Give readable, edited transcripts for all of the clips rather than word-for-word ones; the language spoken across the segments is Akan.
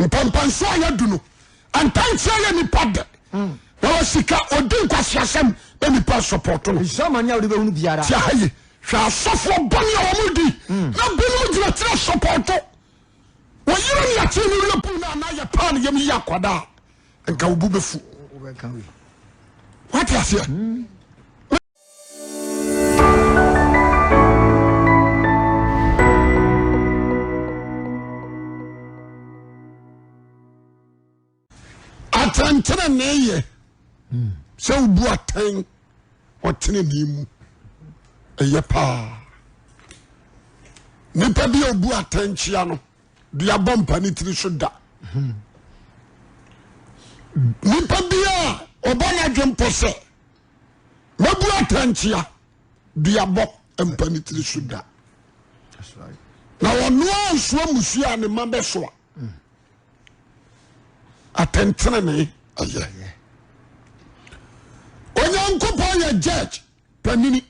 Mpɛmpɛnso a yɛadu no, ntɛnkyea yɛ nipa dɛ. Na wɔ sika odi nkwaseasɛm na nipa sɔpɔto no. Nhyira amane a wode bɛhunu biara. Ti aha yi, hwɛ asɔfoɔ bɔne a wɔn di na binom gyina tiri sɔpɔto. Wɔyere ne akyere no wie puu no anaa yɛ paa ne yam yi akwadaa nka wo bo bɛfu. Wate aseɛ? Atɛntenenee yɛ sɛ wobu atɛn wɔ tenenee mu ɛyɛ paa. Nipa bi a obu atɛn kyea no dua bɔ mpa ne tiri so da. Nipa bi a ɔbɔ n'adwempɔ sɛ mɛbu atɛnkyea duabɔ mpa ne tiri so da. Na ɔnoa nsoa mmusuo a ne mma bɛsoa. Atɛntenenee ɛyɛ. Onyankopɔn yɛ judge panini.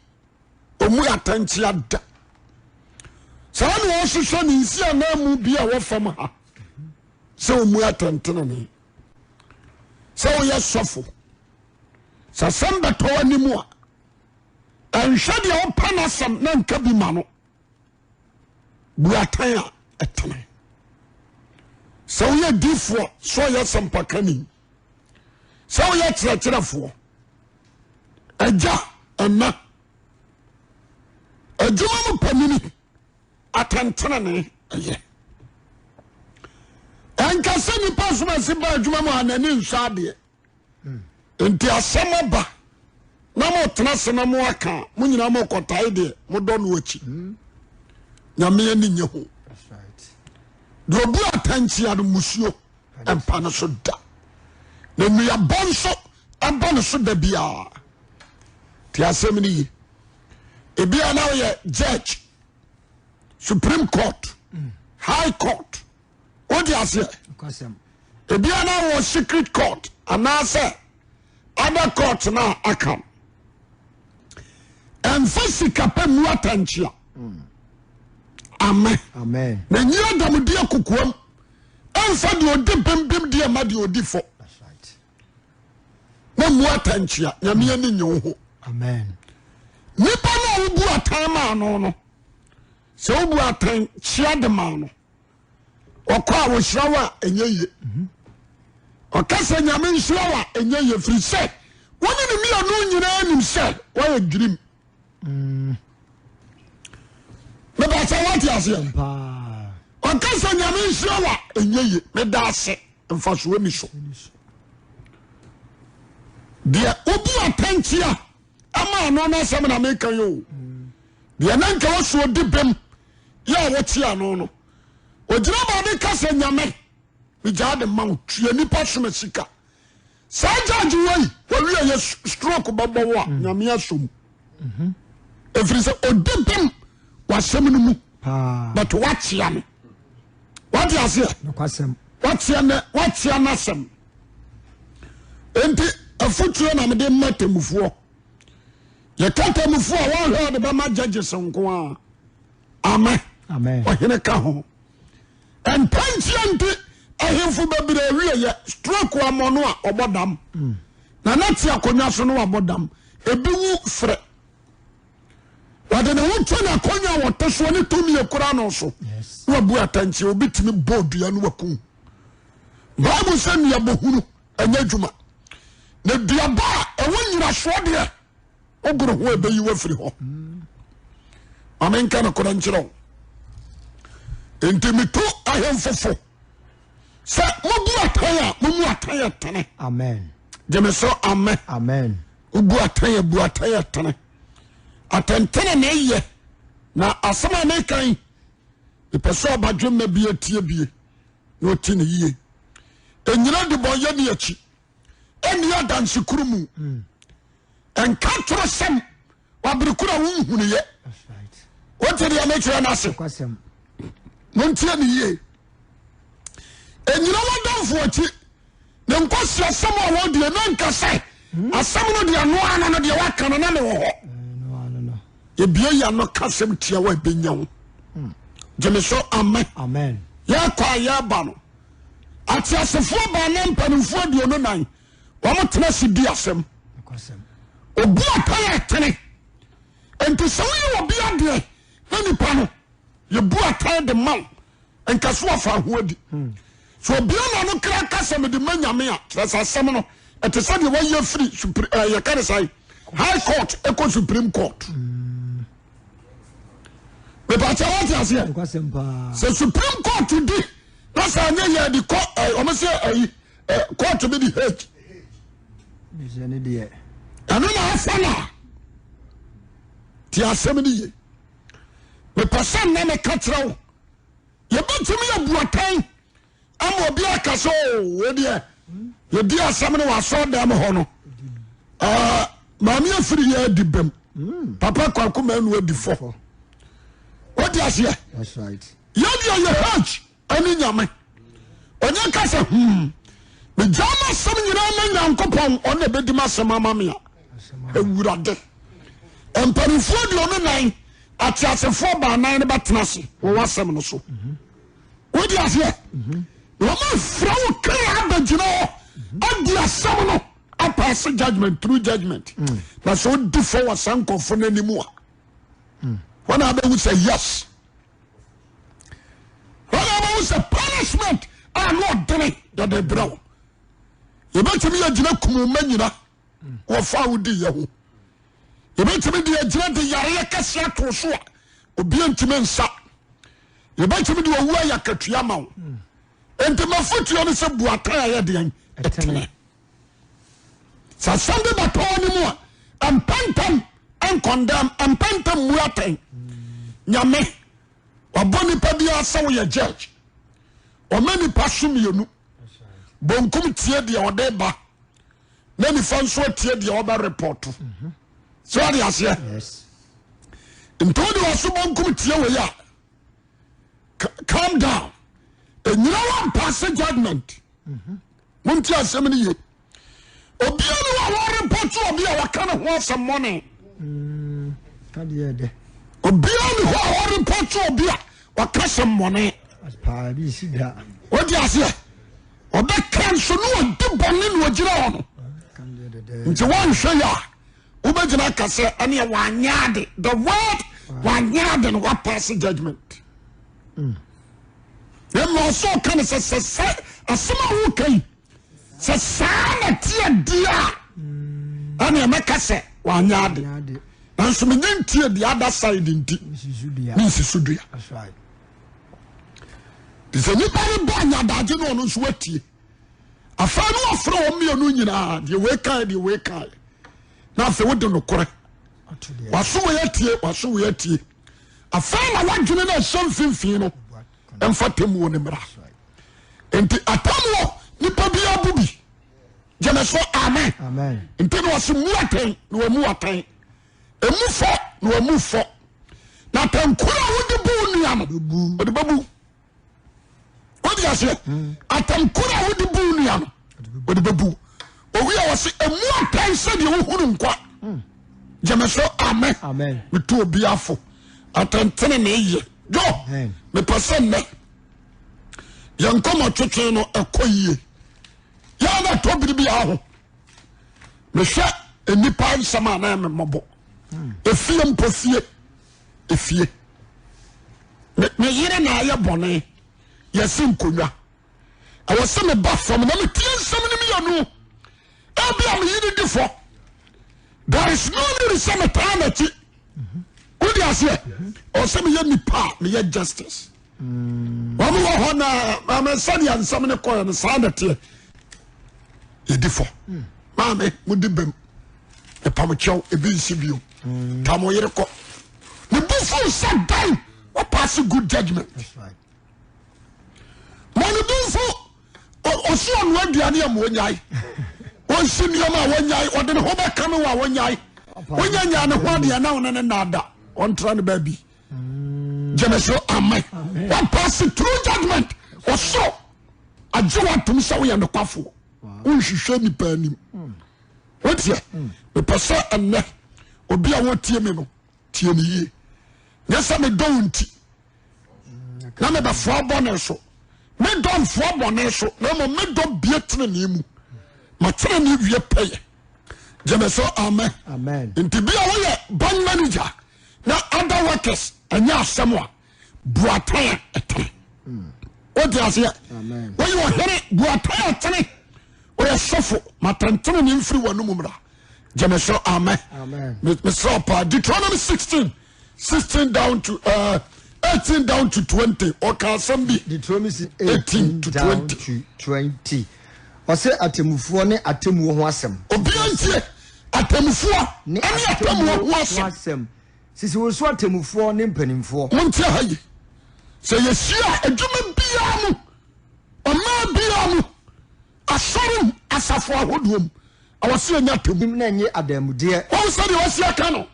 Ɔmu atɛnkyea da. Saa na ɔhwehwɛ ne nsi ananmu bi a ɛwɔ fam ha sɛ ɔmu atɛntenenee. Sɛ woyɛ sɔfo, sɛ asɛm bɛtɔ w'anim a, ɛnhwɛ deɛ wopɛ n'asɛm na nka bi ma no. Bu atɛn a ɛtene. Sɛ woyɛ difoɔ, sɛ ɔyɛ sɛmpakani, sɛ woyɛ kyerɛkyerɛfoɔ, agya ɛna adwuma mu panini atɛntenene ɛyɛ. Ɛnka sɛ nipa somasi ba adwuma mu a n'ani nsɔ adeɛ. Nti asɛm aba na motena ase na moaka a, mo nyinaa mokɔtae deɛ modɔ no akyi. Nyame ani nye ho. Deɛ obu atɛnkyea no mmusuo mpa no so da. Na nnuabɔ nso ɛba no so da biara. Te asɛm no ye. Ebia na woyɛ judge, Supreme Court, High Court. Wode aseɛ? Ebia na wɔ secret court anaasɛ other court na aka no. Ɛmfa sika pɛ mu atɛnkyea. Amen. Na nyi adamudeɛ kokoam. Ɛmfa deɛ ɔdi bembem deɛ ma deɛ ɔdi fɔ. Na mu atɛnkyea. Nyame ani nye wo ho. Nipa no a wobu atɛn maa no no, sɛ wobu atɛn kyea de maa no, ɔkɔ a wɔhyira wo a ɛnyɛ yie. Ɔka sɛ nyame nhyira wo a ɛnyɛ yie firi sɛ wone ne mmienu nyinaa nim sɛ woayɛ dwirim. Meba sɛ woate aseɛ. Ɔka sɛ nyame nhyira wo a ɛnyɛ yie. Meda ase mfasoɔ ni so. Deɛ wobu atɛnkyea ama ano no asɛm na meka yi o. Deɛ na nka wɔsoɔ di bem yɛ a wɔte ano no ogyina baabi ka sɛ nyame megyaa de ma wo tua nipa soma sika saa judge wei wɔwie yɛ stroke bɛbɔ wo a mm. nyame asom mhm. ɛfiri sɛ ɔdi bem wasɛm no mu but wakyea no wate aseɛ wakyea no asɛm enti afotuo na mede ma temmufoɔ Yɛka temmufo a wɔnhwɛ ɔde bɛma judges nko a. Amen. Ɔhene ka ho. Ntɛnkyea nti ahemfo bebree wieyɛ stroke amɔ no a ɔbɔ dam. Mm. Na na te akonnwa so no wabɔ dam. Ebi wu frɛ. Wɔde ne ho to n'akonnwa a wɔte soɔ ne tumi ekura no so. Na wabu atɛnkyea obi tumi bɔ dua no wakum. Bible sɛ nnuabɔhunu ɛnyɛ adwuma. Na duaba a ɛwɔ nyinasoɔ deɛ wogoro ho a ɛbɛyi wafiri hɔ. Ma menka nokorɛ nkyerɛ wo. Enti metu ahemfofo sɛ mobu atɛn a momu atɛn ɛtene. Amen. Gyeme so amen. Amen. Wobu atɛn a bu atɛn ɛtene. Atɛntene na ɛyɛ na asɛm a meka yi mepɛ sɛ ɔbadwemma bi atie bie. na ɔti no yie. Ɛnyina debɔnyɛni akyi, ɛnni adansekuru mu, ɛnka toro sɛm wabere koro a wonhunuyɛ. Wote deɛ mekyerɛ no ase? Montie ne yie. Ɛnyina w'adamfo akyi ne nkɔsi asɛm a wɔdeɛ na nka sɛ asɛm no deɛ noa no no deɛ waka no na mewɔ hɔ. Yɛbie yɛ ano ka asɛm tia wo a ɛbɛnya wo. Gyeme so amen. Amen. Yɛkɔ a yɛba no. Ateasefoɔ baanan mpanimfoɔ 24 wɔn tena ase di asɛm. Obu atɛn a ɛtene. Nti sɛ woyɛ obi adeɛ na nipa no yɛbu atɛn de ma wo nka so afa ho adi. So obia na no kra ka sɛ mede ma Nyame a, kyerɛ sɛ asɛm no ɛte sɛ deɛ wɔyɛ firi supre ɛɛ yɛka ne sɛn high court ɛkɔ supreme court. Mepakyɛ wate aseɛ? Sɛ supreme court di na sɛ anyɛ yɛ de kɔ ɛɛ wɔn sɛ ɛyi ɛ court bi di hate. Ɛno na afa na te asɛm no yie. Mepɛ sɛ nna meka kyerɛ wo yɛbɛtumi abu atɛn ama obi aka sɛ o oh, wei deɛ yɛdi asɛm no wɔ asɔre dɛm hɔ no maame afiri yɛ adi bɛm papa kwako manu adi fɔ wode aseɛ yɛdeɛ yɛ h ɛne nyame ɔnyɛ ka sɛ hmm megyaa m'asɛm nyinaa ma nyankopɔn ɔna bɛdi m'asɛm ama me a awurade mpanimfoɔ 24 ateasefoɔ baanan no bɛtena ase wɔ w'asɛm no so wode aseɛ na wɔmafrɛ wo kra abɛgyina hɔ adi asɛm no apaase judgment through judgment na sɛ wodi fɔ wɔ saa nkɔfo no anim a wɔn a bɛhu sɛ yes wɔn a bɛhu sɛ punishment a na ɔdene yɛde brɛ wo yɛbɛtumi yɛgyina kumu ma nyina wɔfa a wodi yɛ ho yɛbɛtumi de agyina de yareɛ kɛseɛ ato so a obi ntumi nsa yɛbɛtumi de owu ayɛ akatua ma wo nti mafotuo no sɛ bu atan a yɛ deɛn ɛtene sɛ asɛm bi bɛtɔ no mu a mpɛntɛm nkɔndɛm mpɛntɛm mu atɛn nyame wabɔ nipa biara sɛ woyɛ judge ɔma nipa so mmienu bonkum tie deɛ ɔde ba na nifa nso atie deɛ ɔbɛ repɔto sɛ ɔde aseɛ nti wode ɔso bonkum tie wei a calm down ɛnyina wa mpaase judgment monti asɛm no ye obia ne wa wɔrepɔto obi a wɔka ne ho asɛm mmɔne obia ne hɔ a wɔrepɔto obi a wɔka sɛm mmɔne wode aseɛ ɔbɛka nso ne ɔdi bɔne na ɔgyina hɔ no nti woanhwɛ yɛ a wobɛgyina aka sɛ ɛneɛ wanyɛ ade the word wanyɛ ade no wapaase judgment na mmara ɔsɛ ɔka no sɛ sɛ sɛ asɛm a woka yi sɛ saa na teɛ deɛ a ɛneɛ mɛka sɛ wanyɛ ade nanso menye ntie the other side nti mensi so dua Te sɛ nipa no bɔ anyadagye no ɔno nso watie. Afei no wafrɛ wɔn mmienu nyinaa deɛ wei kae deɛ wei kae. Na afei wode nokorɛ. Waso wei atie waso wei atie. Afei na wadwene no ɛhyɛ mfimfini no mfa temmuo no mmra. Nti atemmuo nipa bi abu bi. Gyeme so amen. Nti na ɔse mu atɛn na wamu atɛn. Emu fɔ na wamu fɔ. Na atɛnkoro a wode bu wo nua no ɔde bɛbu. Wode aseɛ hmm. atɛnkoro a wode bu wo nua no ɔde bɛbu. Owi a wɔse emu atɛn sɛdeɛ wohunu nkwa. Hmm. Gyeme so amen. Metu obi afo. Atɛntene na ɛyɛ. Dwo mepɛ sɛ nnɛ yɛn nkɔmmɔ twetwe no ɛkɔ yie. Yɛn na ɛtɔ biribi aho. Mehwɛ nnipa nsɛm a na ɛyɛ me mmɔbɔ. Efie mpo fie efie. Me yere na ayɛ bɔne yɛsi nkonnwa. Ɛwɔ sɛ meba fam na metie nsɛm no mmienu. Ebi a me yere di fɔ. There is no need sɛ metaa n'akyi. Wode aseɛ? Ɔwɔ sɛ meyɛ nipa a meyɛ justice. Wɔn wɔ hɔ na maame sɛdeɛ nsɛm no kɔɛ no saa na teɛ. Yɛdi fɔ. Maame mo di bɛm. Mepam kyɛw ebi nsi bio. Ta mo yere kɔ. Ne bu fu sɛ dan wɔpaase good judgement. Ma ne bu nfu ɔsi ɔnoa aduane a ma ɔnyae. Ɔnsi nneɛma a wɔnyae. Ɔde ne ho bɛka me wɔ a wɔnyae. Wonya nyaa ne ho adeɛ na ɔne ne nnaada. Ɔntra ne baabi. Gyeme so amen. Wapaase true judgment. Ɔsoro agye watom sɛ woyɛ nokwafoɔ. Wonhwehwɛ nipa anim. Woteɛ? Mepɛ sɛ ɛnnɛ obi a wɔtie me no tie me yie. Nyɛ sɛ medɔ wo nti na mebɛfoa bɔne so. Me dɔ mfoa bɔne so, na mmom me dɔ bie tenenee mu. Ma tenenee wie pɛyɛ. Gyeme so amen. Amen. Nti bi a woyɛ bank manager na other workers ɛnyɛ asɛm a buatan a ɛtene. Wote aseɛ? Woyɛ ɔhene buatan a ɛtene. Woyɛ sɔfo ma tɛntene ne mfiri w'anum mmra. Gyeme so amen. Mesrɛ paa Deuteronomy 16 16 down to uh, 18 down to 20 ɔka asɛm bi. Deuteronomy 18 down to 20. Ɔsɛ atemmufoɔ ne atemmuo ho asɛm. Obiara ntie atemmufoɔ ne atemmuo ho asɛm. Sisi wo so atemmufoɔ ne mpanimfoɔ. Montie ha yi. Sɛ yɛhyia adwuma biara mu, ɔman biara mu, asɔre mu, asafo ahodoɔ mu, ɛwɔ sɛ yɛnya atemmu. Na ɛnyɛ adanmudeɛ. Wɔn sɛ deɛ wɔsi aka no,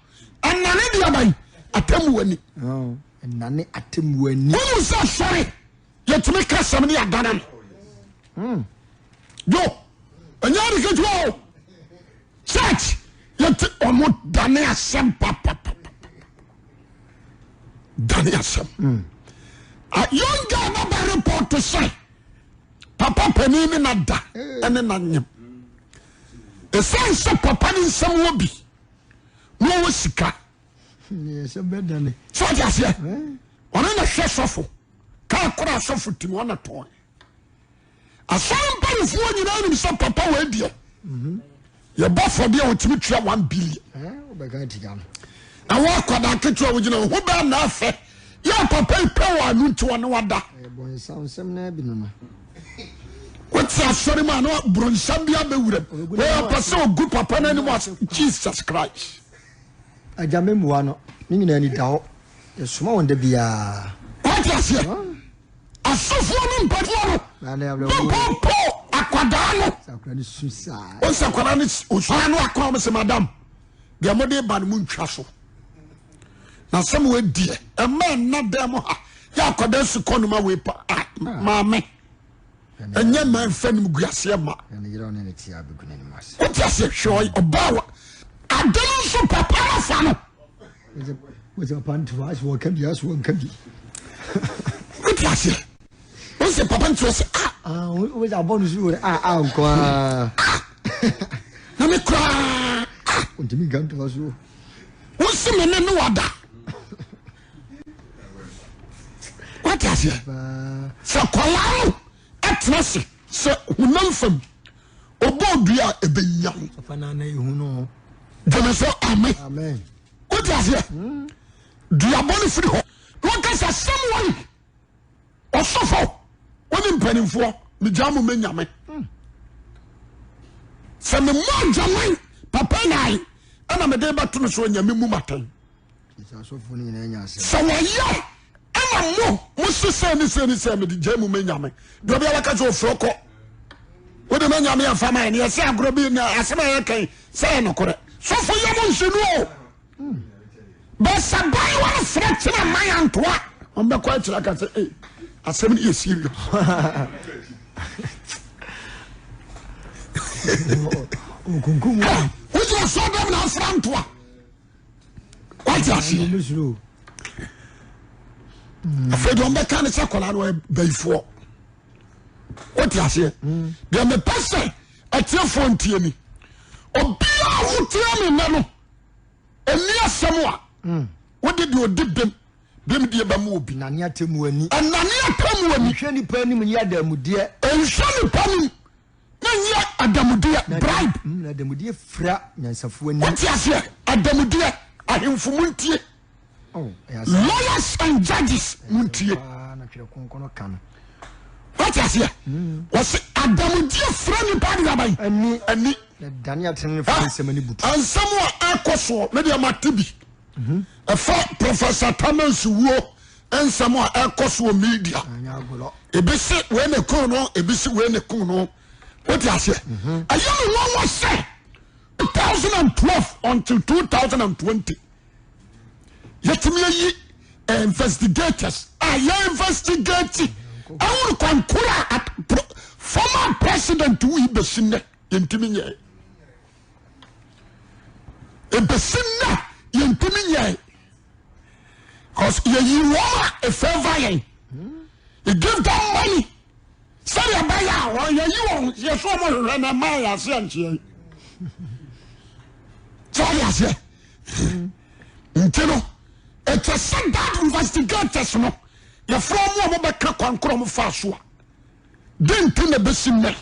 ɛnane deɛ aban atemmu ani. Ɛnane atemmu ani. Wɔn sɛ asɔre yɛtumi ka asɛm ne yɛadane no. Hmm. Yo, ɛnyɛ ade ketewa o. Church yɛte ɔmo dane asɛm papapapa. Dane asɛm. Hmm. A young girl na ba report sɛ papa panin ne na da ɛne na nyem. Ɛsiane sɛ papa ne nsɛm wɔ bi na ɔwɔ sika. Sɛ ɔte aseɛ ɔno na hwɛ sɔfo kaa koro asɔfo tim ɔna tɔn. Asɔre mpanimfoɔ nyinaa nim sɛ papa wɔ adiɛ yɛbɔ afɔdeɛ a wɔtumi tua one billion na wɔ akwadaa ketewa wogyina ho bɛɛ na afɛ yɛ papa yi pɛ wɔ ano nti ɔne wada wote asɔre mu a na borɔnsam bi abɛwuram wɔpɛ sɛ ɔgu papa no anim ase Jesus Christ. Agya me mmoa no ne nyinaa ni da hɔ yɛsoma wɔn da biara. Wate aseɛ? Asɔfoɔ ne mpafoɔ no bɛpopo akwadaa no. Wɔn sɛ akwadaa no osu ano akɔn mo sɛ madam deɛ mo de ba no mo ntwa so. Na sɛ mo adiɛ ɛmɛ nna dɛm mo ha yɛ akwadaa su kɔ no ma wei pa ah, maame ɛnyɛ mmaa nfa nim gu aseɛ ma. Wote aseɛ hwɛ ɔbaa wa ade no nso papa no fa no. Wosɛ papa nti hɔ asɛ wɔka bi asɛ wɔnka bi. Wote aseɛ wosɛ papa nti hɔ sɛ ah. Ah wosɛ abɔ no so wɔ ah ah nko ah. Na me koraa ah. Ntumi nka ntoa so. Wosi me ne ne wada. Wote aseɛ sɛ kɔlaa no ɛtena se sɛ honam fam ɔbɔ dua a ɛbɛnya wo. Papa na na ehu no. Gyeme so amen. Amen. Wote aseɛ? Duabɔ no firi hɔ. Na wɔka sɛ asɛm wɔ yi. Ɔsɔfo, wo ne mpanimfoɔ, megyaa mo mɛnyame. Sɛ memmɔ adwaman papa nan ɛna mede bɛto no so anyame mu matɛn. Sɛ wɔyɛ ɛna mo mo se sɛ ne sɛ ne sɛ mede gyaa mu mɛnyame. Deɛ ɔbia bɛka sɛ ɔfiri kɔ. Wode mɛnyame afa ma ɛne ɛsɛ agorɔ bi na asɛm a yɛkɛn sɛ yɛ nokorɛ. Sɔfo yɛ mo nhyenu o. Bɛsɛ bayewa no frɛ kyerɛ man antoa. Wɔn bɛkɔ akyerɛ aka sɛ ee asɛm no yɛ serious. Wogyina sɔ dɛm na afra ntoa. Wate aseɛ. Afei deɛ ɔmbɛka ne sɛ akwadaa no ɔyɛ bayifoɔ. Wote aseɛ. Deɛ mepɛ sɛ atiefoɔ ntie ni. Obiara wotie me nnɛ no ɛni asɛm a wode deɛ ɔdi bem bem deɛ bɛma obi. Ɛnane atemmuo ani. Ɛnane atemmuo ani. Nhwɛ nipa anim nyɛ adamudeɛ. Nhwɛ nipa anim na nyɛ adamudeɛ bribe. Na adamudeɛ fira nyansafoɔ ani. Wote aseɛ adamudeɛ ahemfo mu ntie. Oh, Lawyers and judges mu ntie. Wote aseɛ wɔsi adamudeɛ fira nipa de aban. Ani. Ani. Nsɛm a ɛkɔ soɔ me deɛ mate bi ɛfa Professor Tamils wuo nsɛm a ɛkɔ soɔ media ebi se wei na kun no ebi se wei na kun no wote aseɛ ɛyɛ me nwanwa sɛ 2012 until 2020 yɛtumi ayi eh, investigators a yɛ investigate ɛworo kwankoro a former president wui bɛsi nnɛ yɛntumi nyɛe ɛbɛsi nnɛ yɛntumi nyɛe because yɛyi wɔn a ɛfɛva yɛn you give them money. Sɛdeɛ ɛbɛyɛ a wɔn yɛyi wɔn yɛso wɔn hwehwɛ na ɛma yɛ aseɛ nkyeɛ yi. Sɛ ɔde aseɛ. Nti no ɛkyɛ sɛ that investigators no yɛfrɛ wɔn a wɔbɛka kwan korɔ wɔn fa so a den nti na ɛbɛsi nnɛ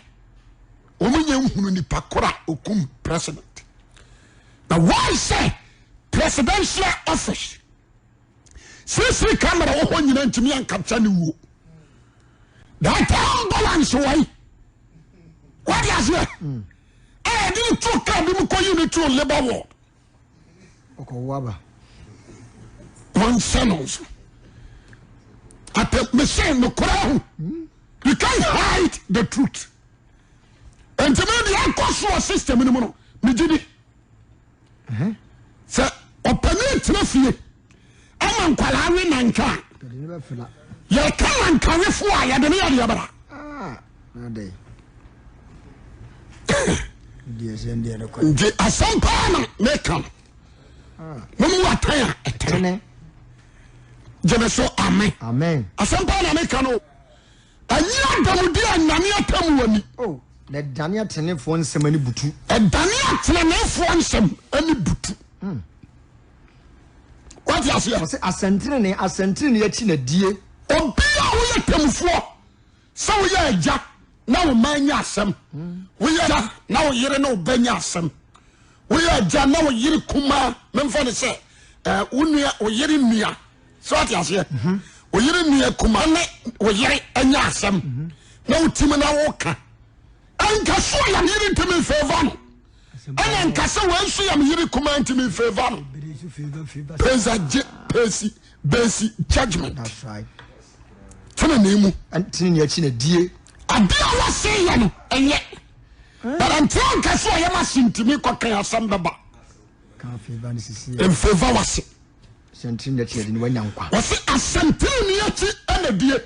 wɔn nyɛ nhunu nipa korɔ a okum president. Na why sɛ presidential office CC camera wɔ hɔ nyina ntumi ankapcha ne wuo. That ambulance wɔ yi. Wadi aseɛ. A yɛde ne to kaa bi mu kɔ yi ne to labour ward. Ɔkɔwo aba. Wɔnsɛ no nso. Ate mesɛ nokora ho. You can't hide the truth. Ntumi deɛ akɔ so wɔ system no mu no, megye di. Sɛ ɔpanin tena fie ama nkwadaa we nanka a, yɛka nankawefoɔ a yɛde ne yɛdeɛ bra. Ah, Nti asɛm paa na meka no. Ah. Momu atan a ɛtene. Gyeme so amen. Asɛm paa na meka no. Ɛnyɛ adanmude a ɛnane atemmu ani. Oh, na ɛdane ateneneefoɔ nsɛm ani butu. Ɛdane ateneneefoɔ nsɛm ani butu. Hmm. Wate aseɛ? Ɔsɛ asɛntenenee, asɛntenenee akyi na die. Obi a woyɛ temmufoɔ sɛ woyɛ agya na wo mma anya asɛm, hmm. woyɛ agya na wo yere ne wo ba nya asɛm, woyɛ agya na wo yere kumaa, memfa ne sɛ eh, wo nua, wo yere nua sɛ wate aseɛ mhm. wo yere nua kuma ne wo yere anya asɛm mhm. na wotim na woka ɛnka so a yam yere ntumi mfeva no ɛna nka sɛ wɔn nso yam yere kuma ntumi mfeva no pesa gye pesi besi judgment tenene mu tenene akyi na die ade a wɔse yɛ no ɛnyɛ but ntina nka so a yɛma se ntumi kɔkan asɛm bɛba mfeva wase Wɔse asɛm tenenee akyi na die.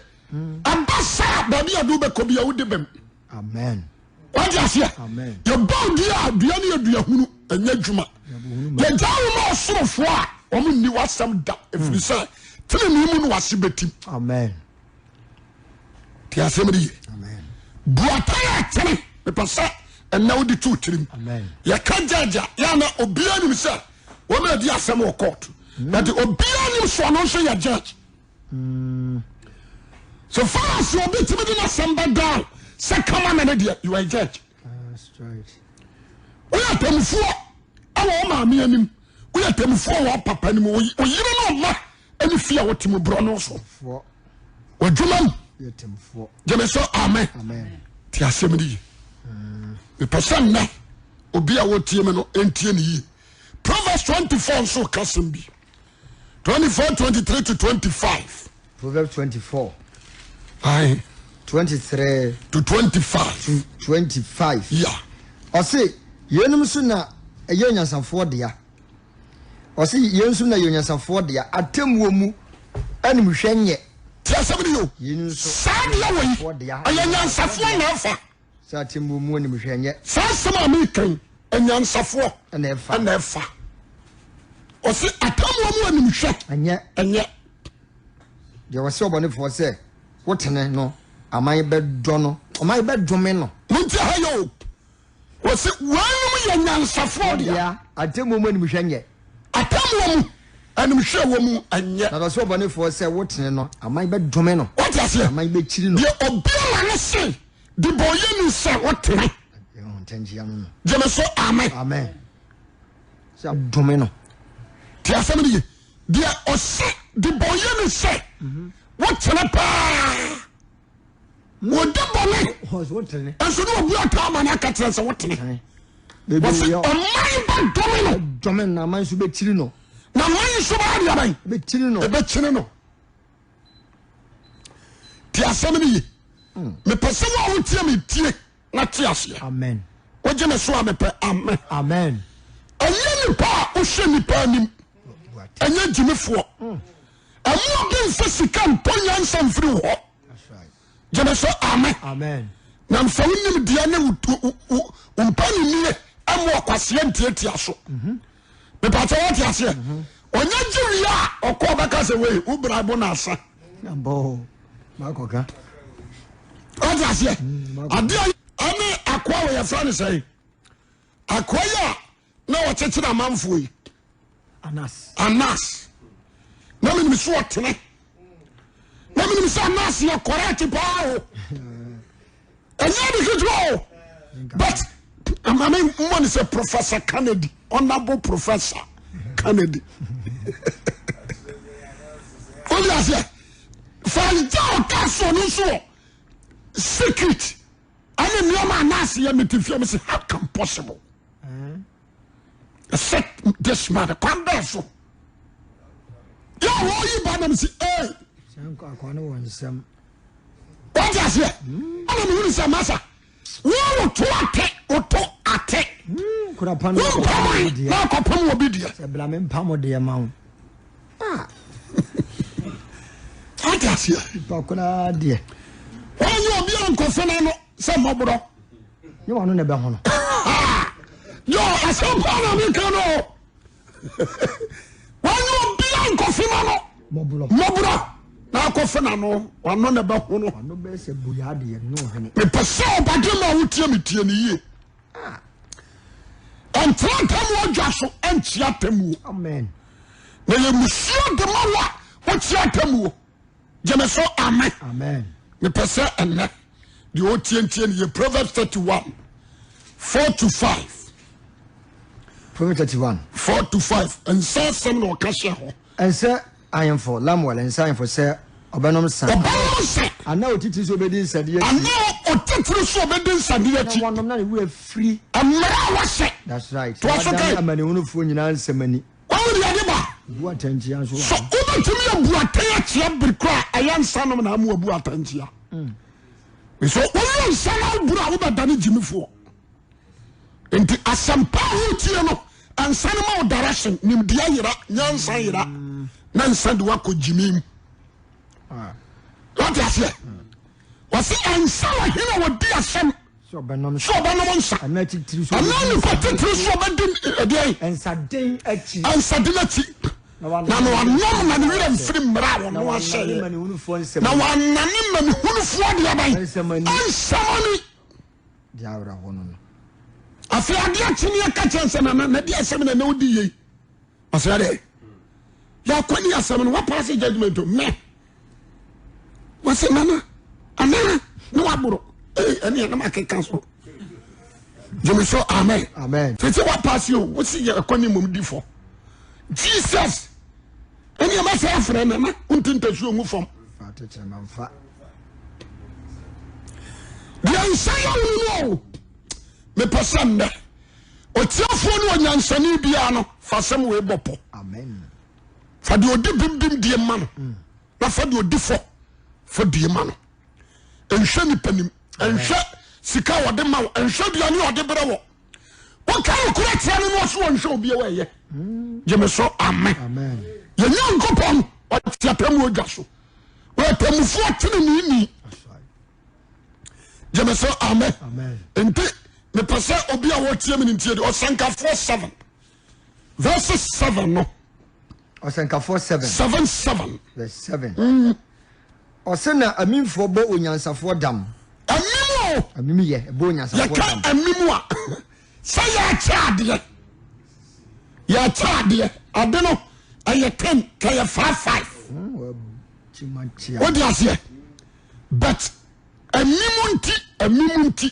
Ɛba saa baabi a de wobɛkɔ bi a wode bɛm. Amen. Wate aseɛ? Yɛbɔ wo dua a dua no yɛ dua hunu ɛnyɛ adwuma. Yɛgya wo ma ɔsorofoɔ a wɔn nni w'asɛm da ɛfiri sɛ tenenee mu na w'ase bɛtim. Amen. Te asɛm no ye. Buatan a ɛtene mepɛ sɛ ɛnɛ wode to tirim. Yɛka judge a yɛana obiara nim sɛ wɔn a di asɛm wɔ court but obiara nim so ɔno nso yɛ judge so far as obi tumi de n'asɛm bɛ down sɛ kama na ne deɛ you are a judge woyɛ atemmufoɔ ɛwɔ wo maame anim woyɛ atemmufoɔ wɔ papa anim wo yere ne ɔma ɛne fie a wɔte mu borɔ no so wadwuma mu gyeme so amen te asɛm no ye mepɛ sɛ nnɛ obi a wɔtie me no ntie ne yie Proverbs 24 nso ka sɛm bi 24 23 to 25 Proverbs 24 Aye. 23 to 25 to 25 yeah. Ɔse yeinom so na ɛyɛ onyansafoɔ dea Ɔse yei nso na yɛ onyansafoɔ dea, atemmuo mu animhwɛ nyɛ. Tie asɛm no yie o. Yei nso Saa deɛ wɔ yi, ɛyɛ nyansafoɔ na ɛfa. Sɛ atemmuo mu animhwɛ nyɛ. Saa asɛm a meka yi, anyansafoɔ na ɛfa. Na ɛfa. Ɔse atemmuo mu animhwɛ nyɛ. Ɛnyɛ. Deɛ ɔse ɔbɔnefoɔ sɛ wotene no, aman bɛdɔ no, aman bɛdome no. Montie ha yɛ o. Wɔsi weinom yɛ nyansafoɔ dea. Atemmuo mu animhwɛ nyɛ. Atemmuo mu animhwɛ wɔ mu nyɛ. Na ɔsɛ ɔbɔnefoɔ sɛ wotene no, aman bɛdome no. Wote aseɛ? Aman bɛkyiri no. Deɛ obi ama no se debɔnyɛni sɛ wotene. Ntɛnkyea no no. Gyeme so amen. Amen. Sɛ dome no. Te asɛm no ye. Deɛ ɔse debɔnyɛni sɛ wotene paa. Wɔdi bɔne nso ne obi ɔtaa ma no aka kyerɛ sɛ wotene. Wɔsi ɔman bɛdome no. Dome na aman nso bɛkyiri no. Na aman nso bɛyɛ deɛ bɛn? Bɛkyiri no. Ɛbɛkyiri no. Te asɛm no ye. Hmm. Mepɛ sɛ wo a wotie me tie na te aseɛ. Amen. Wogye me so a mepɛ amen. Amen. Ɛnyɛ nipa a wohwɛ nipa anim. Ɛnyɛ gyimifoɔ. Hmm. Ɛmu obi nfa sika ntɔ nyansa mfiri wo hɔ. Gyeme so amen. Na mfa wo nimdeɛ ne wo mpaninnie ɛmo ɔkwaseɛ ntiatia so. Mhm. Mepatɛ wɔte aseɛ. Mhm. Ɔnya gye wie a ɔkɔ ɔbɛka sɛ wei wo braibo na asa. Ɔte aseɛ adeɛ ɛne akoa wɔ yɛfrɛ no sɛn akoa yi a na ɔkyekyere amanfoɔ yi Anas. Anas na menim so ɔtene na menim sɛ Anas yɛ correct paa o ɛnyɛ de ketewa o but maame mmɔ ne sɛ Professor Kennedy honorable Professor Kennedy wọ́n di aseɛ fàyíjà ọ̀ka so ɔno nso wɔ secret ɛne nneɛma Anas yɛ mete fie mi sɛ how can possible. Ɛsɛ this man kwan bɛɛ so yɛ a wɔyi ba nam si ee. Wọ́n ti aseɛ ɛna mi wuli sɛ masa wọ́n woto ate woto ate wọ́n pam na akɔpam wɔ bi deɛ. Sɛ bla mi mpam deɛ ma wo. Wọ́n ti aseɛ. Nipa koraa deɛ. Wọ́n yɛ obi a nkɔfin ano. Sɛ mmɔborɔ. Nyɛ w'ano na ɛbɛhono. Yɔ asɛm paa na meka no. Wɔnyɛ obia nkɔfe ma no. Mmɔborɔ. Mmɔborɔ na akɔfe na no w'ano na ɛbɛhono. W'ano bɛyɛ sɛ boyaa adeɛ ne ɔhene. Mepɛ sɛ ɔbadwe ma wotie me tie ne yie. Ɛntena ntamu adwa so ɛnkyea atamuo. Amen. Na yɛ musuo de ma wo a wokyea atamuo. Gyeme so amen. Amen. Mepɛ sɛ ɛnɛ deɛ ɔtie ntie no yɛ Proverbs 31 4 to 5. Proverbs 31. 4 to 5. Nsa asɛm na ɔka hyɛ hɔ. Ɛnsɛ ahemfo Lamuel ɛnsɛ ahemfo sɛ ɔbɛnom nsa. Ɔbɛnom nsa. Anaa otitiri sɛ ɔbɛdi nsadeɛ akyi. Anaa otitiri sɛ ɔbɛdi nsadeɛ akyi. Na wɔnom na ne werɛ firi. Mmerɛ a wɔhyɛ. That's right. Toa so Wadane kan. amanehunufoɔ nyinaa nsɛm ani. Wahu deɛ ɛde ba? Bu atɛnkyea nso So wɔ ha. wobɛtumi abu atɛn akyea bere koro a ɛyɛ nsa nom na ama wabu atɛnkyea? So woyɛ nsa na woboro a wobɛdane gyimifoɔ. Nti asɛmpa a wotie no nsa no ma wo direction, nimdeɛ yera, nyansa yera, na nsa de wakɔ gyimi mu. Wate aseɛ? Wɔse ɛnsa wɔ hene a wɔdi asɛm Sɛ ɔbɛnom sɛ ɔbɛnom nsa. Anaa titiri so Anaa nipa titiri so ɔbɛdi ɛdeɛn? Nsaden akyi. Nsaden akyi. Na Na wanom na ne werɛ mfiri mmara a Na ɔno wanane ahyɛeɛ. manehunufoɔ nsɛm Na ani. wanane manehunufoɔ deɛ bɛn? Nsɛm ani. Nsɛm ani. Deɛ awerɛhoɔ no no. Afei adeɛ kye ne yɛka kyerɛ sɛ nana na deɛ asɛm na na wodi yei. Ɔsɛ dɛ yɛakɔ ne asɛm no wapaase judgment o mɛ wɔsɛ nana anaa ne waboro ee ɛne ɛnam akeka so gyeme so amen Amen. sɛ sɛ wapaase o wosi yɛ ɛkɔ ne mmom di fɔ Jesus ɛne ɛma sɛ afrɛ nana wonti ntasuo ngu fam Fa atekyerɛma mfa. Deɛ nsa yɛ wo no o mepɛ sɛ nnɛ Ɔtiafoɔ ne ɔnyansani biara no, fa asɛm wei bɔ pɔ. Fa deɛ ɔdi bimbim die ma no, na fa deɛ ɔdi fɔ fɔ die ma no. Nhwɛ nipa nim, nhwɛ sika a ɔde ma wo, nhwɛ aduane a ɔde brɛ wɔ. Woka nokorɛ kyerɛ no na ɔso ɔnhwɛ obi a ɛyɛ. Gyeme so amen. Yɛn Nyankopɔn ɔte atemmuo dwa so. Ɔyɛ temmufoɔ teneneeni. Gyeme so amen. Nti mepɛ sɛ obi a wɔtie me no ntie de ɔsɛnkafoɔ 7 verse 7 no. Ɔsɛnkafoɔ 7. 7 7. Verse 7. Ɔsɛ na amimfoɔ bɔ onyansafoɔ dam. Amim o. Amim yɛ ɛbɔ onyansafoɔ Yɛka dam. amim a sɛ yɛakyɛ adeɛ yɛakyɛ adeɛ ade no ɛyɛ 10 kɛyɛ 5 5. Wode aseɛ but amim nti amim nti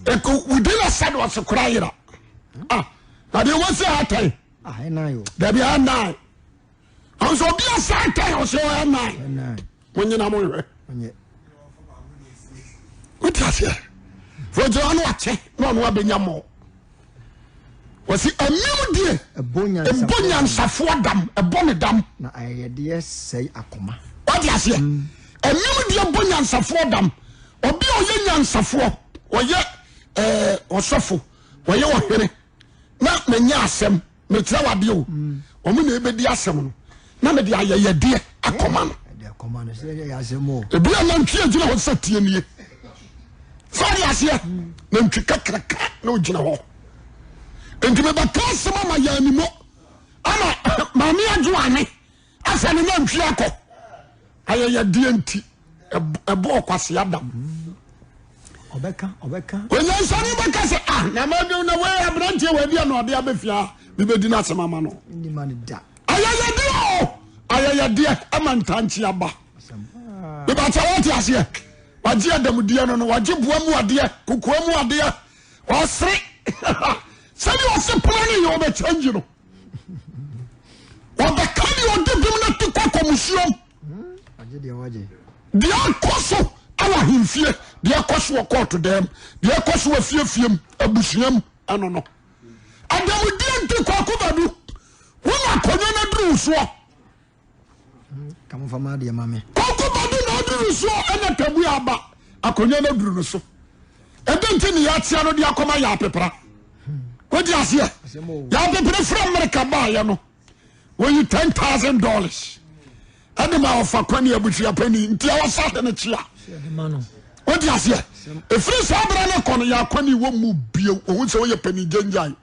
ɛkò within a side ɔsi kora yera ah na deɛ wɔsi atɛn dabi ɛnan nso obi asa atɛn ɔsi ɛnan mo nyina mo nhwɛ wote aseɛ fɔgyina ɔno akyɛ na ɔno abɛnya mɔ. Wɔsi amim die Ɛbɔ ɛbɔ nyansafoɔ dam ɛbɔ ne dam. Na ayɛyɛdeɛ sɛe akoma. Wate aseɛ? Amim deɛ bɔ nyansafoɔ dam. Obi a ɔyɛ nyansafoɔ, ɔyɛ ɛɛ ɔsɔfo, ɔyɛ ɔhene na manya asɛm mekyerɛ wadeɛ o. Wɔn na ebedi asɛm no na mede ayɛyɛdeɛ akɔma no. Ɛde akɔma no sɛ ɛyɛ asɛm o. Ebi a nantwi agyina hɔ sɛ tie nie. Sɛ ɔde aseɛ nantwi kakraka na ogyina hɔ. Nti mebɛka asɛm ama yɛn animo ama maame adwo ane afa ne nantwi akɔ ayɛyɛdeɛ nti. ɛbɔ ɔkwasea dam. Onyansani bɛka sɛ ah na ma na wei aberanteɛ wɔ adi na ɔde abɛfia mebɛdi no asɛm ama no. Ayɛyɛdeɛ o ayɛyɛdeɛ ɛma ntankye aba. Mebakyɛ wɔte aseɛ wagye adamudeɛ no no wagye boa mu adeɛ kokoa mu adeɛ ɔsere sɛdeɛ ɔse pono no yɛ ɔbɛkyɛngye no ɔbɛka deɛ ɔde bem no te kɔ kɔmusuom deɛ akɔ so awɔ ahemfie deɛ ɛkɔ so wɔ kɔɔto dɛm deɛ ɛkɔ so wɔ fiefie mu abusua mu ɛno no adamudeɛ nti kɔkɔ badu wona akonnwa no aduru soɔ Kɔkɔ badu na aduru soɔ ɛna tabu aba akonnwa no aduru no so ɛdɛ nti ne yɛakyea no de akɔma yɛ apepra wode aseɛ yɛ apepra firi Amerika baayɛ no wɔyi $10,000 ɛde ma ɔfa kwani abusua pani nti ɛwɔ sɛ ade no kyea wode aseɛ ɛfiri saa berɛ no kɔ no yɛ akwani wɔ mu bio ɔhu sɛ woyɛ pani gyangyan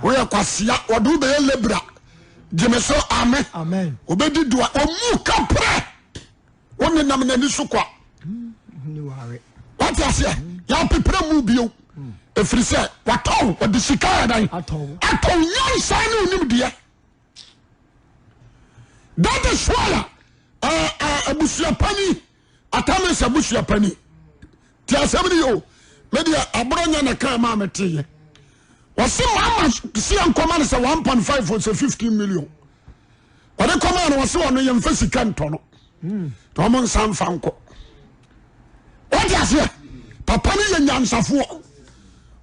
woyɛ kwasea wɔde wobɛyɛ lebra gyeme so ame obɛdi doa ɔmu ka prɛ wo nenam n'ani so kwa wate aseɛ yɛapeprɛ mu bio ɛfiri sɛ watɔw wɔde sika yɛdan atɔw nyansa ne onim deɛ that is why abusuapani atamis abusuapani ti asɛm no yɛ o medeɛ aborɔ nya na kaa maa meteyɛ wɔse mama si yɛ nkɔma no sɛ 1.5 sɛ 15 million ɔde kɔma no wɔse ɔno yɛmfa sika ntɔ no na ɔmo nsa mfa nkɔ wɔde aseɛ papa no yɛ nyansafoɔ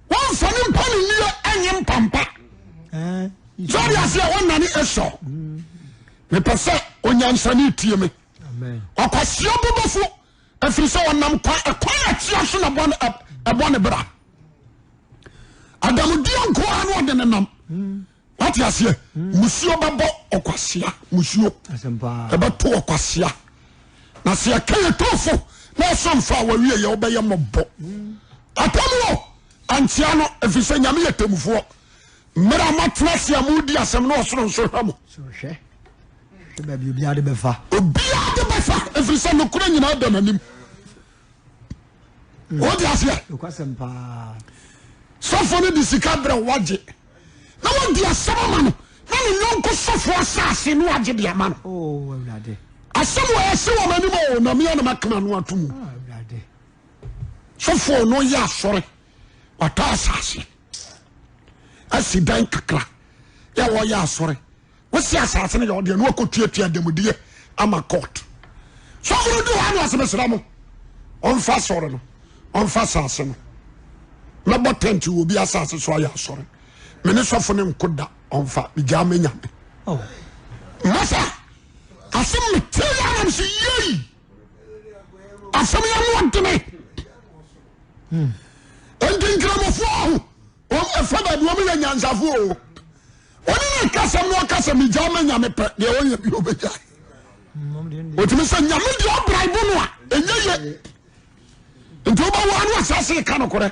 wɔmfa ne mpa ne nnie ɛnyɛ mpampa sɛ ɔde aseɛ wɔnane esɔ mepɛ sɛ onyansane tie me ɔkwaseɛ bobɔfo ɛfiri sɛ ɔnam kwa ɛkwan a ɛteɛ so na ɛbɔ ne bra adamudeɛ nko ara na ɔde ne nam wate aseɛ musuo bɛbɔ ɔkwasea musuo ɛbɛto ɔkwasea na sɛ yɛka yɛ tofo na ɔsɔ mfa a wawie yɛ wobɛyɛ mmɔbɔ atam wɔ ankyea no ɛfiri sɛ nyame yɛ temmufoɔ mmerɛ a moatena ase a modi asɛm na ɔsoro nso hwɛ mo Obiara de bɛfa. Obiara de bɛfa ɛfiri sɛ nokorɛ nyinaa da n'anim. Wode aseɛ? Sɔfo no de sika brɛ wagye na wadi asɛm ama no na ne yɔnko sɔfo asase no wagye de ama no. Oh, asɛm wɔ ɛse wɔ m'anim o na mea na makama no ato mu. Ah, Sɔfo no yɛ asɔre watɔ asase asi dan kakra yɛ wɔyɛ asɔre wosi asase no yɛ ɔdeɛ na wakɔtuatua adamudeɛ ama court sɔfo no du hɔ ano ase mesrɛ mo ɔmfa asɔre no ɔmfa asase no mɛbɔ tent wɔ obi asase so ayɛ asɔre me ne sɔfo no nko da ɔmfa megyaa me nyame oh. masa asɛm mete yɛ anam sɛ yei asɛm yɛ no ɔdene nti nkramofoɔ ho wɔn ɛfa baabi wɔn yɛ nyansafoɔ o wɔn ne kasɛm na ɔkasa mi gya ma nyame pɛ deɛ ɔyɛ bi ɔbɛgya otumi sɛ nyame deɛ ɔbra ibo no a ɛnyɛ yɛ nti wobɛwɔ ano asase ka nokorɛ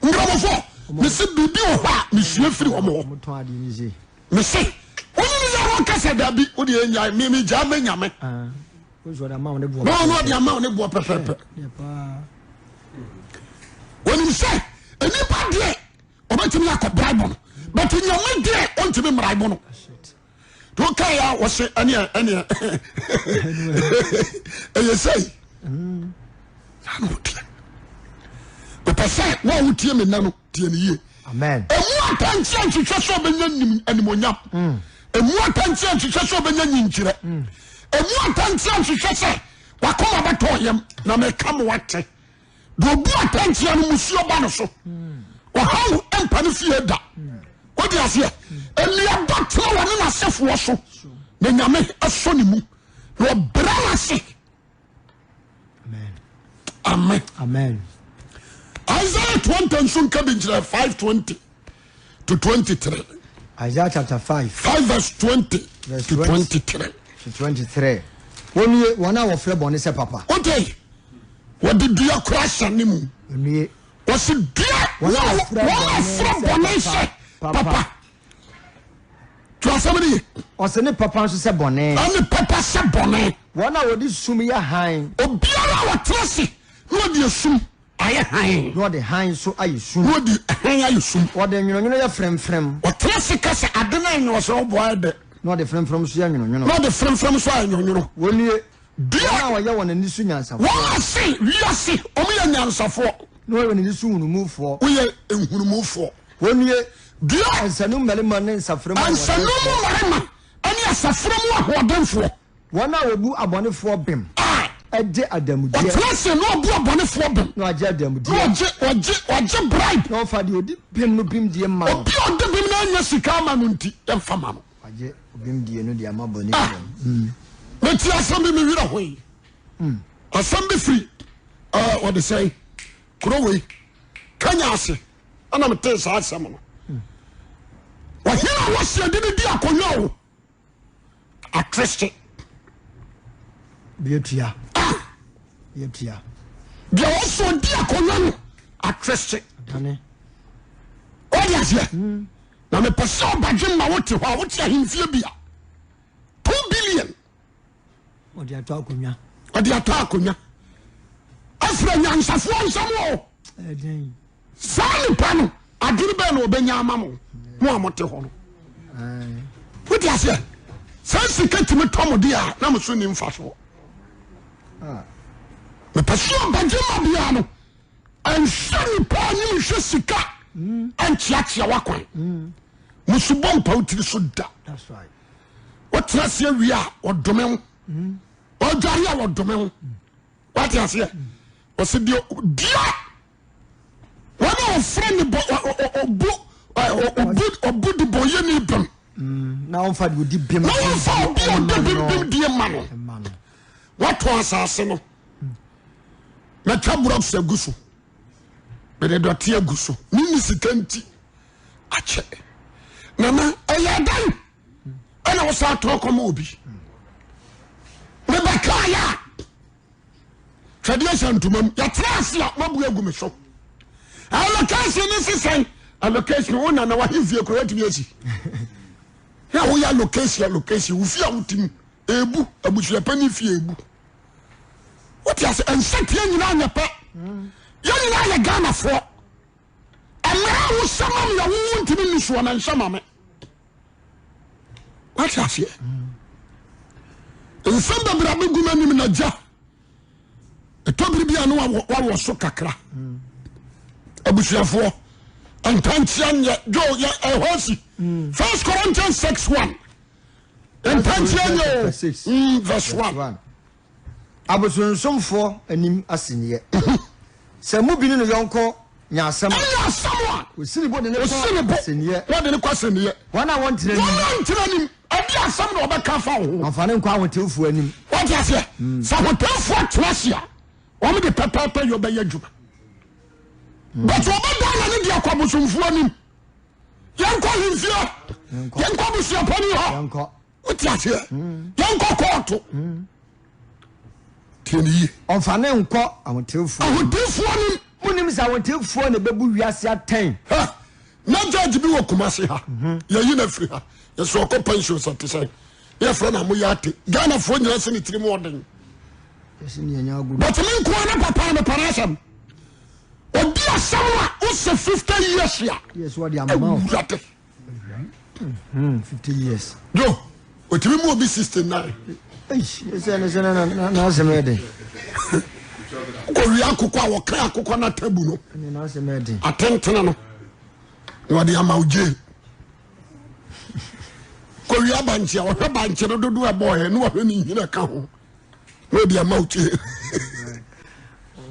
nkramofoɔ mese biribi wɔ hɔ a mesua firi wɔn hɔ mese wɔn ne yɛ wɔn kasa dabi wo deɛ nya mi mi gya ma nyame na ɔno ɔde ama wo ne boɔ pɛpɛpɛ wɔnim sɛ nnipa deɛ ɔbɛtumi akɔ braibo no but nyame deɛ ɔntumi mbraibo no nti woka yɛ a wɔse ɛneɛ ɛneɛ ɛyɛ sɛi saa na woteɛ mepɛ sɛ wo a wotie me nnɛ no tie no yie ɛmu atankyea nhwehwɛ sɛ ɔbɛnya animonyam ɛmu atankyea nhwehwɛ sɛ ɔbɛnya nyinkyerɛ ɛmu atankyea nhwehwɛ sɛ wakoma bɛtɔ yam na meka mo wate deɛ ɔbu atɛnkyea no musuo ba no so ɔhaw mpa no fie da wode aseɛ nnuaba tena wɔne n'asefoɔ so na nyame asɔ ne mu na ɔbrɛ no ase amen amen Isaiah 20 nso nka bi nkyerɛ 5:20 to 23 Isaiah chapter 5 5 verse 20 verse to 23 to 23 Wɔnnue, wɔn a wɔfrɛ bɔne sɛ papa. Wote? Wɔde dua kora ahyɛ ne mu. Wɔnnue. Wɔsi dua wɔn a wɔfrɛ bɔne sɛ papa. To asɛm no ye. Ɔse ne papa nso sɛ bɔne. Ɛne papa sɛ bɔne. Wɔn a wɔde sum yɛ hann. Obiara a ɔtena ase na ɔde esum ayɛ hann. Na ɔde hann nso ayɛ sum. Na ɔde hann ayɛ sum. Ɔde nwononwono yɛ fremfrem. Ɔtena ase ka sɛ ade no anyɛ ɔsɛ ɔboa ayɛ dɛ. Na ɔde fremfrem nso yɛ nwononwono. Na ɔde fremfrem nso ayɛ nwononwono. Wɔnnue, Dua. wɔn a wɔyɛ wɔn ani so nyansafoɔ. Wɔn a se wiase wɔn yɛ nyansafoɔ. Na wɔyɛ wɔn ani so nhunumufoɔ. Woyɛ nhunumufoɔ. Wɔnnue, Dua. nsanum mmarima ne nsafra mu Nsanum ahoɔdenfoɔ. mmarima ne asafra mu ahoɔdenfoɔ. Wɔn a wɔbu abɔnefoɔ bem. A. Gye adanmudeɛ. Ɔtena ase na ɔbu abɔnefoɔ bem. Na ɔgye adanmudeɛ. Na ɔgye, ɔgye, ɔgye bribe. Na ɔmfa deɛ ɔdi bem no bemdie mma no. Obi a ɔdi bem na anya sika ama no nti, yɛmfa ma no. Wagye bemdie no de ama bɔne Ah! wura. Mete asɛm bi me werɛ hoe. Asɛm bi firi ɛɛ wɔde sɛn kuro wei Kenya ase ɛna metee saa asɛm no. Ɔhene a wɔsi ɛde ne di akonnwa o. Atrese. Bietua. Ah. Bietua. Deɛ ɔsɔ ɔdi akonnwa no atrese. Dane. Ɔde aseɛ. Na mepɛ sɛ ɔbadwe ma wote hɔ a wote ahemfie bi a 2 billion. Ɔde atɔ akonnwa. Ɔde atɔ akonnwa. Afiri anyansafoɔ nsɛm o. Ɛdɛn. Saa nipa no adwene bɛn na ɔbɛnya ama mo mo a mote hɔ no. Wote aseɛ? Saa sika tumi tɔ mo deɛ a na mo so ni mfasoɔ. Mepɛ sɛ ɔbadwe ma biara no ɛnhwɛ nipa anim nhwɛ sika ɛnkyeakyea wakwan. Musubɔ mpa wo tiri so da. That's right. Wotena ase awie a wɔdome wo. Ɔdware a wɔdome wo. Wate aseɛ? Ɔsɛ deɛ dua wɔn a wɔfrɛ ne bɔ ɔbu ɔbu ɔbu de bɔnyɛni bem. Na wɔnfa deɛ ɔdi bem. Na wɔnfa obi a ɔdi bem bem die ma no. Ma no. Wɔtɔn asase no. Mɛtwa blocks agu so. Mede dɔte agu so. Menni sika nti akyɛ. Nana ɛyɛ dan ɛna wosan tɔn kɔma obi. Mebɛkaa yɛ a twɛdeɛ hyɛ ntoma mu yɛtena ase a mabu agu me so. Allocation ne sesɛn allocation wo nana wahemfie kora watumi asi. Na woyɛ allocation allocation wo fie a wotim ebu abusuapɛni fie ebu. Wote ase nsateɛ nyinaa nyɛ pɛ. Yɛn nyinaa yɛ Ghanafoɔ. Mmerɛ a wohyɛ ma me a wowo ntumi nni soɔ na nhyɛ ma me. Wate aseɛ? Nsɛm bebree abɛgu m'anim na gya ɛtɔ bere bi a ne wawɔ so kakra. Abusuafoɔ ntankyea nyɛ dwo yɛ ɛhɔ si. First Corinthians 6:1 ntankyea nyɛ o verse 1. Abosonsomfoɔ anim asɛnniiɛ. Sɛ mo bi ne ne yɔnko nya asɛm a. Nya asɛm a. Ɔsi ne bo de ne kɔ Ɔsi ne bo asɛnniiɛ. na ɔde ne kɔ asɛnniiɛ. Wɔn a wɔntena nim. Wɔn a wɔntena nim. Ɛde asɛm na ɔbɛka afa wo ho. Ɔmfa ne nkɔ ahotefoɔ anim. Wɔte aseɛ? Sɛ ahotefoɔ tena ase a, wɔn de pɛpɛɛpɛ yɛ ɔbɛyɛ adwuma. But ɔbɛdan n'ani de akɔ abosomfoɔ anim. Yɛnkɔ ahemfie. Yɛnkɔ abusuapani hɔ. Wote aseɛ? Yɛnkɔ kɔɔto. Tie ne yie. Ɔmfa ne nkɔ ahotefoɔ anim. Ahotefoɔ anim. Monim sɛ ahotefoɔ na ɛbɛbu wiase atɛn. Ha, na judge bi wɔ Kumasi ha. Yɛyi no afiri ha. Yɛsɛ ɔkɔ pension sɛ te sɛ. Ne yɛfrɛ no Amoyɛ Ate. Ghanafoɔ nyinaa sɛ ne tirim ɔden. But me nko ara ne papa mepɛ n'asɛm. Ɔdi asɛm a wosɛ 50 years a. Awurade. 50 years. Yo, otumi mu obi 69. N'asɛm yɛ den. Kɔwie akokɔ a wɔka akokɔ no atabu no. N'asɛm yɛ den. Atentene no. Na wɔde ama wo jail. Kɔwie abankye a wɔhwɛ bankye no dodoɔ ɛbɔɔyɛ ne wɔhwɛ ne nhina ka ho. Na wɔde ama wo jail.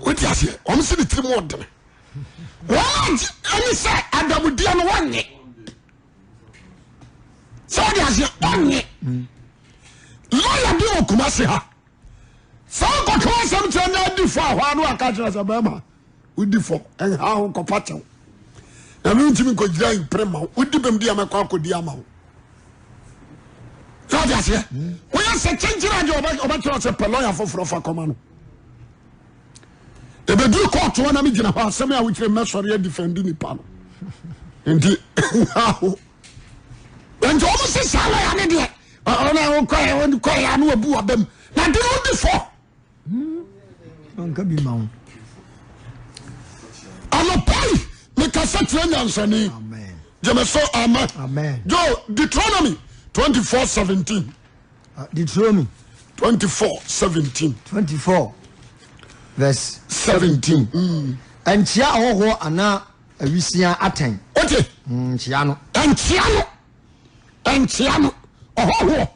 Wote aseɛ? Wɔn si ne tirim ɔdene. Wɔn agye ɛne sɛ adamudeɛ no wɔnnye. Sɛ wɔde aseɛ ɔnnye. Lɔya bi wɔ Kumasi ha. Sɛ wokɔka asɛm kyerɛ na adi fɔ a hɔ ano aka kyerɛ sɛ bɛrima wodi fɔ ɛnha ho kɔpa kyɛw. Na me ntumi nkɔgyina mpere ma wo. Wodi bɛm di a mɛkɔ akɔdi ama wo. Sɛ wɔde aseɛ woyɛ sɛ kyenkyere agye ɔbɛkyerɛ sɛ pɛ lɔya foforɔ fa kɔma no. Ɛbɛduru kɔɔto hɔ na megyina hɔ asɛm a wokyerɛ mɛsɔre adifɛnde nipa no nti aho. Nti wɔn se saa lɔya ne deɛ ɔno a ɔkɔɛ ɔkɔɛ ano abu wabam na de no di fɔ. Ɔnka bi ma wo. Anɔpa yi mekasa kyerɛ nyansani. Gyeme so amen. Amen. Joe Deuteronomy 24 17. Deuteronomy 24 17. 24 verse 17. Nkyea ahɔhoɔ anaa awisia atɛn. Wote? Nkyea no. Nkyea no. Nkyea no. Ɔhɔhoɔ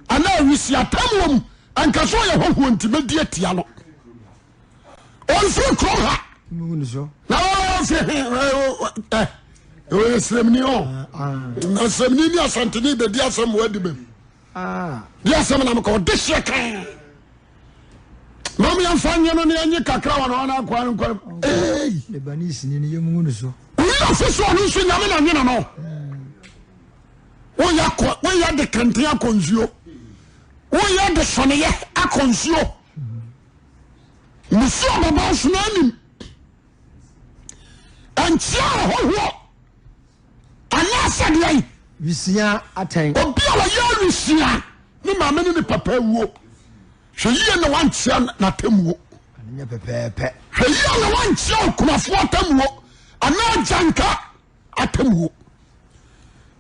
anaa awisia atam wɔ mu. Anka sɛ ɔyɛ hɔhoɔ nti mɛdi atia no. Ɔmfiri kurom ha. Na ɔmfiri he ɛ ɔyɛ sremni ɔ. Na sremni ne asanteni bɛdi asɛm wɔ adi bɛm. Di asɛm na mekɔ ɔde hyeɛ kan. Mom yɛmfa nye no ne yɛnye kakra wɔ no ɔno akoa no nkwa. Ei. Lebanese ni no yɛmu no so. Oyi afi so ɔno nso nyame na nwene no. Woyɛ kɔ woyɛ de kɛntɛn akɔ nsuo. Woyɛ de sɔneyɛ akɔ nsuo. Musuo bɛbɔ nso na anim. Nkyia ɔhɔhoɔ anaasɛ deɛn. Wisia atɛn. Obi a ɔyɛ awisia ne maame ne ne papa awuo. Hwɛ yie na wankyea n'atemmuo. Ɛnyɛ pɛpɛɛpɛ. Hwɛ yie na wankyea okunafoɔ atemmuo anaa agyanka atemmuo.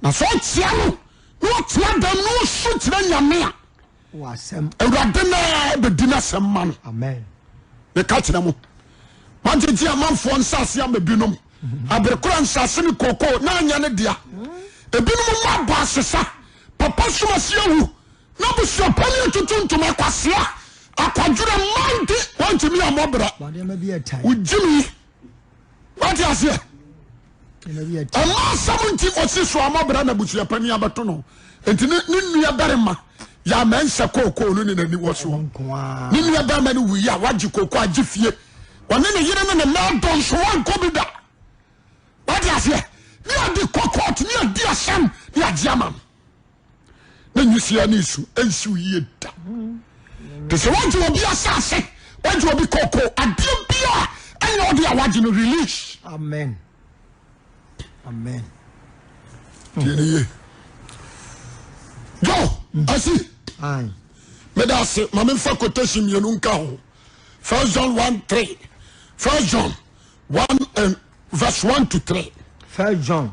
Na sɛ ɔkyea no na ɔtena dɛm na ɔsu kyerɛ Nyame a, Awurade na bɛdi n'asɛm ma no. Amen. Meka kyerɛ mo, moagyegye amanfoɔ nsase ama binom. Aberekora nsase ne kookoo na anyɛ ne dea. Ebinom mma abɔ asesa. Papa soma si awu na busuapani atutu ntoma kwasea akwadworɔ mma nti wɔntumi ammɔ bra. Wogyimi. Wate aseɛ? Ɛma asɛm nti ɔsi so ammɔ bra na busuapani abɛto no. Nti ne ne nua barima yɛ amɛnsa kookoo no ne n'ani wɔ soɔ. Ne nua barima no wuyi a wagye kookoo agye fie. Ɔne ne yere ne ne mma adɔ nso wankɔ bi da. Wate aseɛ? Ne ade kɔ court ne adi asɛm ne agye ama no. Na nwisiaa ne nsu nsiw yie da. Te sɛ wagye obi asase, wagye obi kookoo, adeɛ bi a ɛnyɛ ɔde a wagye no release. Amen. Amen. Tie ne yie. Joe, asi. Meda ase, ma memfa quotation mmienu nka ho. First John 1 3. First John 1 and verse 1 to 3. First John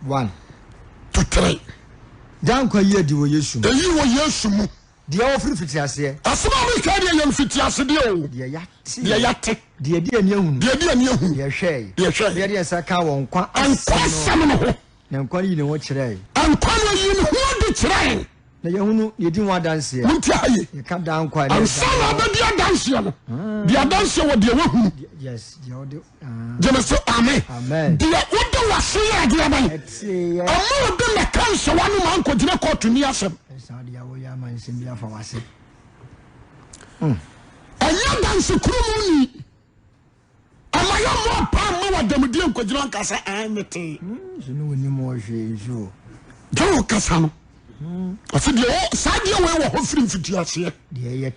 1 to 3. Daa nkwa yi adi wɔ Yesu mu. Eyi wɔ Yesu mu. Deɛ wɔfiri mfitiaseɛ. Asɛm a meka deɛ yɛ mfitiasedeɛ o. Deɛ yɛate. Deɛ yɛate. Deɛ ɛde ani ahunu. Deɛ ɛde ani ahunu. Deɛ ɛhwɛe. Deɛ ɛhwɛe. Deɛ ɛde nsa kaa wɔ nkwa asɛm no. Nkwa asɛm no ho. Na nkwa no yi ne ho kyerɛe. Nkwa no yi ne ho adi kyerɛe. Na yɛhunu na yɛdi ho adanseɛ. Montie ha yie. Yɛka daa nkwa ne Ansa na abɛdi adanseɛ no, di adanseɛ wɔ deɛ wahunu. Yes, deɛ wode. Gyeme so amen. Amen. Deɛ wode w'aso yɛ adeɛ bɛn. Ɛteeɛ. Ɛma wode mɛka nhyɛ w'ano ma nkɔgyina kɔɔto ni asɛm. Ɛsan deɛ woyɛ ama nsɛm bi afa w'ase. Ɛnyɛ adanse kuro mu ni. Ɛma yɛ mmɔ paa mma w'adamudeɛ nkɔgyina nka sɛ ɛn metee. So ne wonim wɔ hwee nso. Gye wo kasa no. Ɔsɛ deɛ wɔ saa deɛ wei wɔ hɔ firi mfitiaseɛ. Deɛ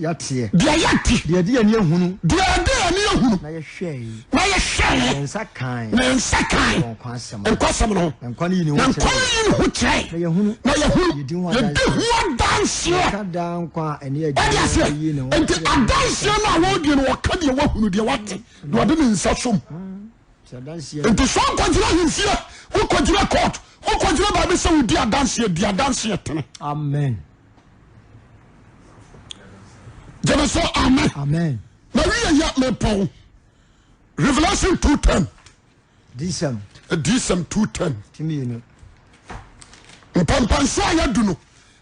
yɛateɛ. Deɛ yɛate. Deɛ ɛde ani ahunu. Deɛ ɛde ani ahunu. Na yɛhwɛe. Na yɛhwɛe. Na yɛn nsa kae. Na yɛn nsa kae. Wɔ nkwa asɛm. Nkwa asɛm no ho. Na nkwa no yi ne ho kyerɛ. Na nkwa no yi ne ho kyerɛ. Na yɛhunu. Na yɛhunu. Yɛdi ho adanseɛ. Yɛdi ho adanseɛ. Yɛka daa nkwa a ɛne agya Wode aseɛ? yi ne ho Nti kyerɛ. adanseɛ no a wɔredie no wɔka deɛ wahunu deɛ wate na ɔde ne nsa som. Nti sɛ wokɔgyina ahemfie, wokɔgyina court, wokɔgyina baabi sɛ wodi adanseɛ, di adanseɛ tene. Amen. Gyeme so amen. Amen. Na wiye yɛ mepɔn. Revelation 2:10. Adiyisɛm. Adiyisɛm 2:10. Ti mmienu. Mpɛmpɛnso a yɛadu no,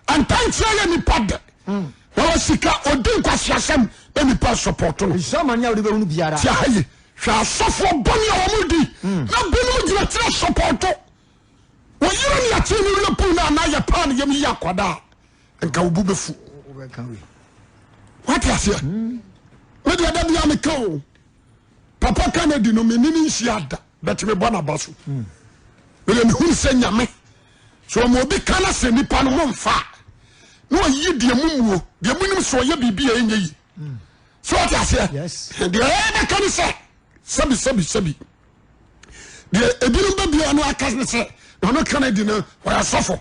ntankyerɛ yɛ nipa dɛ. Na wɔ sika odi nkwaseasɛm na nipa sɔpɔto no. Nhyira amane a wode bɛhunu biara. Ti aha yi, hwɛ asɔfoɔ bɔne a wɔn di na binom gyina kyerɛ sɔpɔto. Wɔyere ne akyere no werɛ puu no anaa yɛ paa ne yam yi akwadaa a, nka wo bo bɛfu. Wate aseɛ? Me deɛ da bia meka o. Papa Kennedy no me ne no nhyia da but mebɔ n'aba so. Mede mehunu sɛ nyame so ɔma obi ka no sɛ nipa no momfa na ɔyi deɛ mu muo deɛ munim sɛ ɔyɛ biribi a ɛnyɛ yi. So wate aseɛ? Deɛ ɛbɛka ne sɛ sɛbi sɛbi sɛbi deɛ ebinom bɛbia no aka ne sɛ ɔno Kennedy no ɔyɛ sɔfo.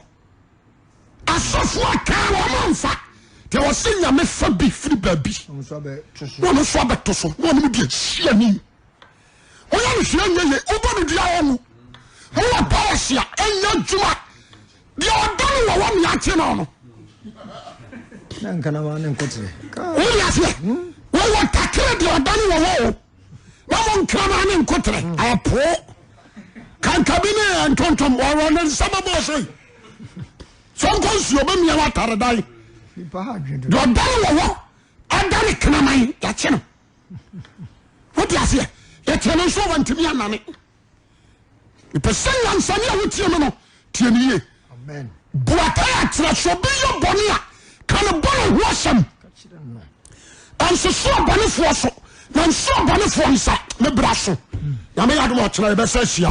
Asɔfoɔ akaa wɔn amfa. Deɛ wɔse Nyame fa bi firi baabi na ɔno nso abɛto so na ɔnom deɛ si ani. Woyɛ no hwee nyɛ ye, wobɔ no dua ɔnwu. Mowɔ powers a ɛnyɛ adwuma. Deɛ ɔda no wɔ wɔ nea akye no no. Na nkanama ne nkotere. Wode aseɛ? Wɔwɔ takere deɛ ɔda no wɔ wɔ o. Na mo nkraman ne nkotere apoo. Kankabi ne ntontom wɔwɔ ne nsa bɛbɔ ɔsɛ yi. Sɛ ɔnkɔ nsuo bɛmia wɔ ataredan. Deɛ ɔda no wɔ wɔ ada ne kraman yɛakye no. Wote aseɛ? Yɛkyɛ no nso wɔntumi anane. Mepɛ sɛ nyansane a wotie me no tie no yie. Boatae akyerɛ sɛ obi yɛ bɔne a ka ne bɔne ho asɛm. Ɛnsoso ɔbɔnefoɔ so na nso ɔbɔnefoɔ nsa ne bra so. Nyame yɛ adom ɔkyena yɛbɛsa ahyia.